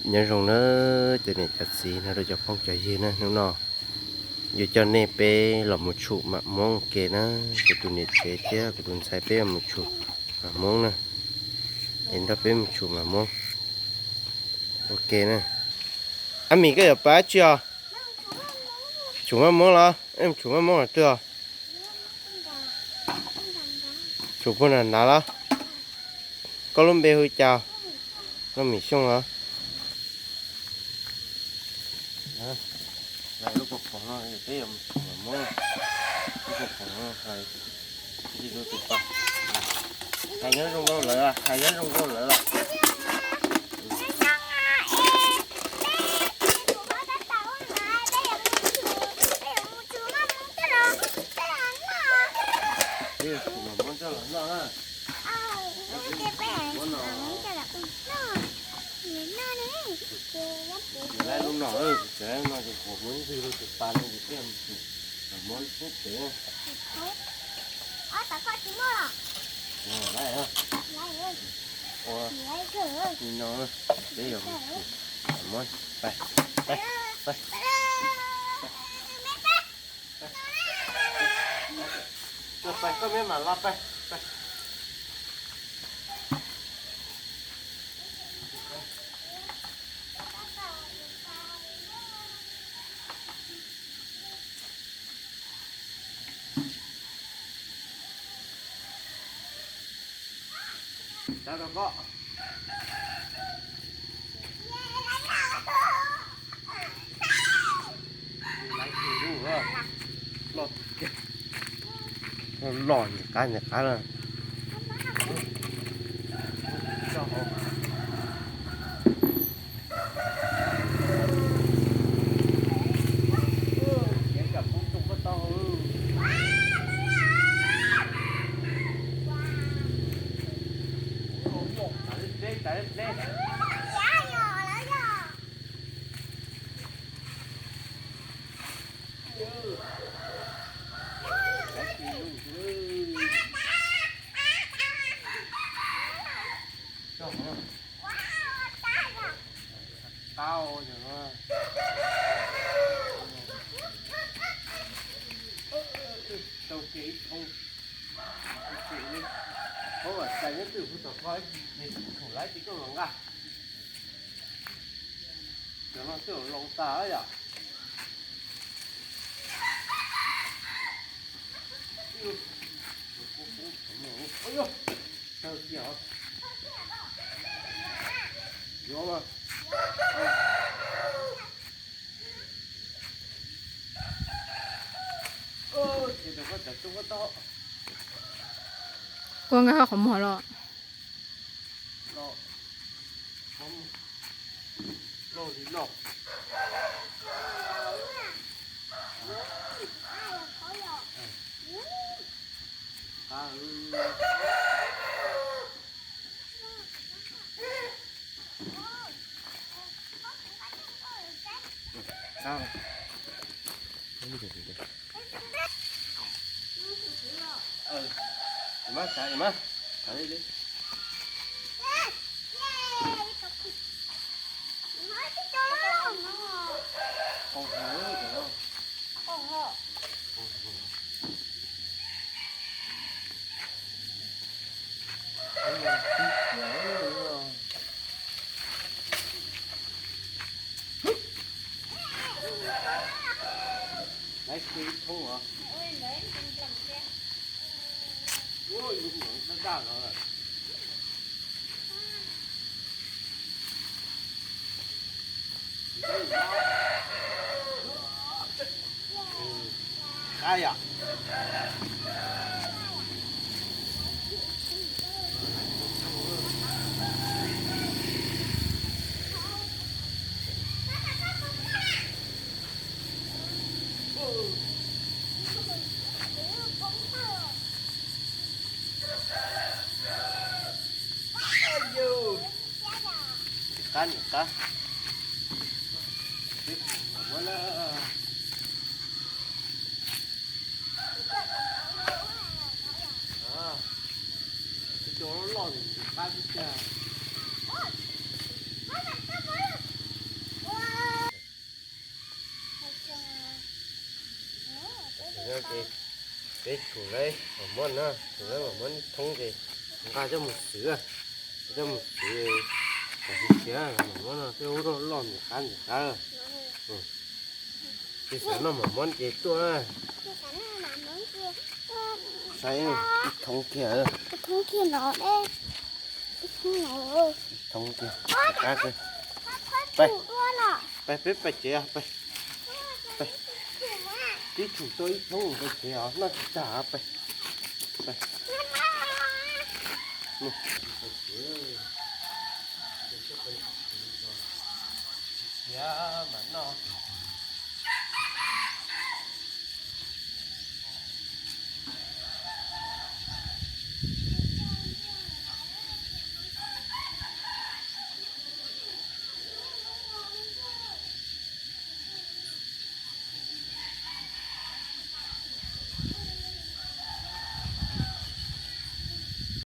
Nyob zoo na, cov niam cov txiv no rau cov phooj cov ywg na, hnub no yuav coj nej peb los mus tshum mam muab ua ke na. Kuv tus niam tsev thiab kuv tus ntxhais peb mus tshum mam muab na. Es nrog peb mus tshum mam muab ua ke na. Ab Mis, koj yuav pab tsi os? Tshum mam muab los? Tshum mam muab qhov twg os? Tshum puag nram nrad los? Koj lub npe hu cas? Lub Mim Xyooj los? Lub pob phoom no peb yuav mus tshum mam muab. Lub pob phoom no hais tus pa, hais nyob zoo nkauj lawm, hais nyob zoo nkauj lawm. Peb yuav tshum mam muab coj los noj na. Kuv tseem lub no, kuv tseem lub no ces kuv muab ntxwg rau tus pa no kuv thiaj mus tshum mam muab pub pem. Ua li no, peb yuav mus tshum mam muab, pais, pais, pais. Koj pais, koj meb mam los, pais, pais. Tsa rau koj. Laiv tus lub, loj tiag, loj nyias qab nyias qab na. Tau ces no, tau kiag ib thoob, thoob txais nyob twj ywm puag tom ko, tshum laiv ces koj mam nqa. Cov no twb loo tas yom. Tawg tiag os. Yuav mas. Ces rau koj tsav tsuab koj tau. Kua nkag qhov muag los. Loj, loj li loj. Qab. Mab xav mas, xav li li. Laiv kiag ib thoob os. Ua ib lub mov daj daj no lawm. Qab yom. Qab, qab. Cov loj loj qab tib cag. Peb tshum lawv mam muab no, tshum lawv mam muab ib thoob ces nqa coj mus xwv, coj mus xwv, kom siav mam muab no, tej ub loj loj ntxim qab ntxim qab. Tis xav noj mam muab ces tuaj. Saib, ib thoob kiag, ib thoob kiag, ntxim qab kawg. Peb, peb pais tsev os, peb tshum tuaj ib thoob pais tsev os, noj tsis tag, pais, pais tsev, siav mam noj.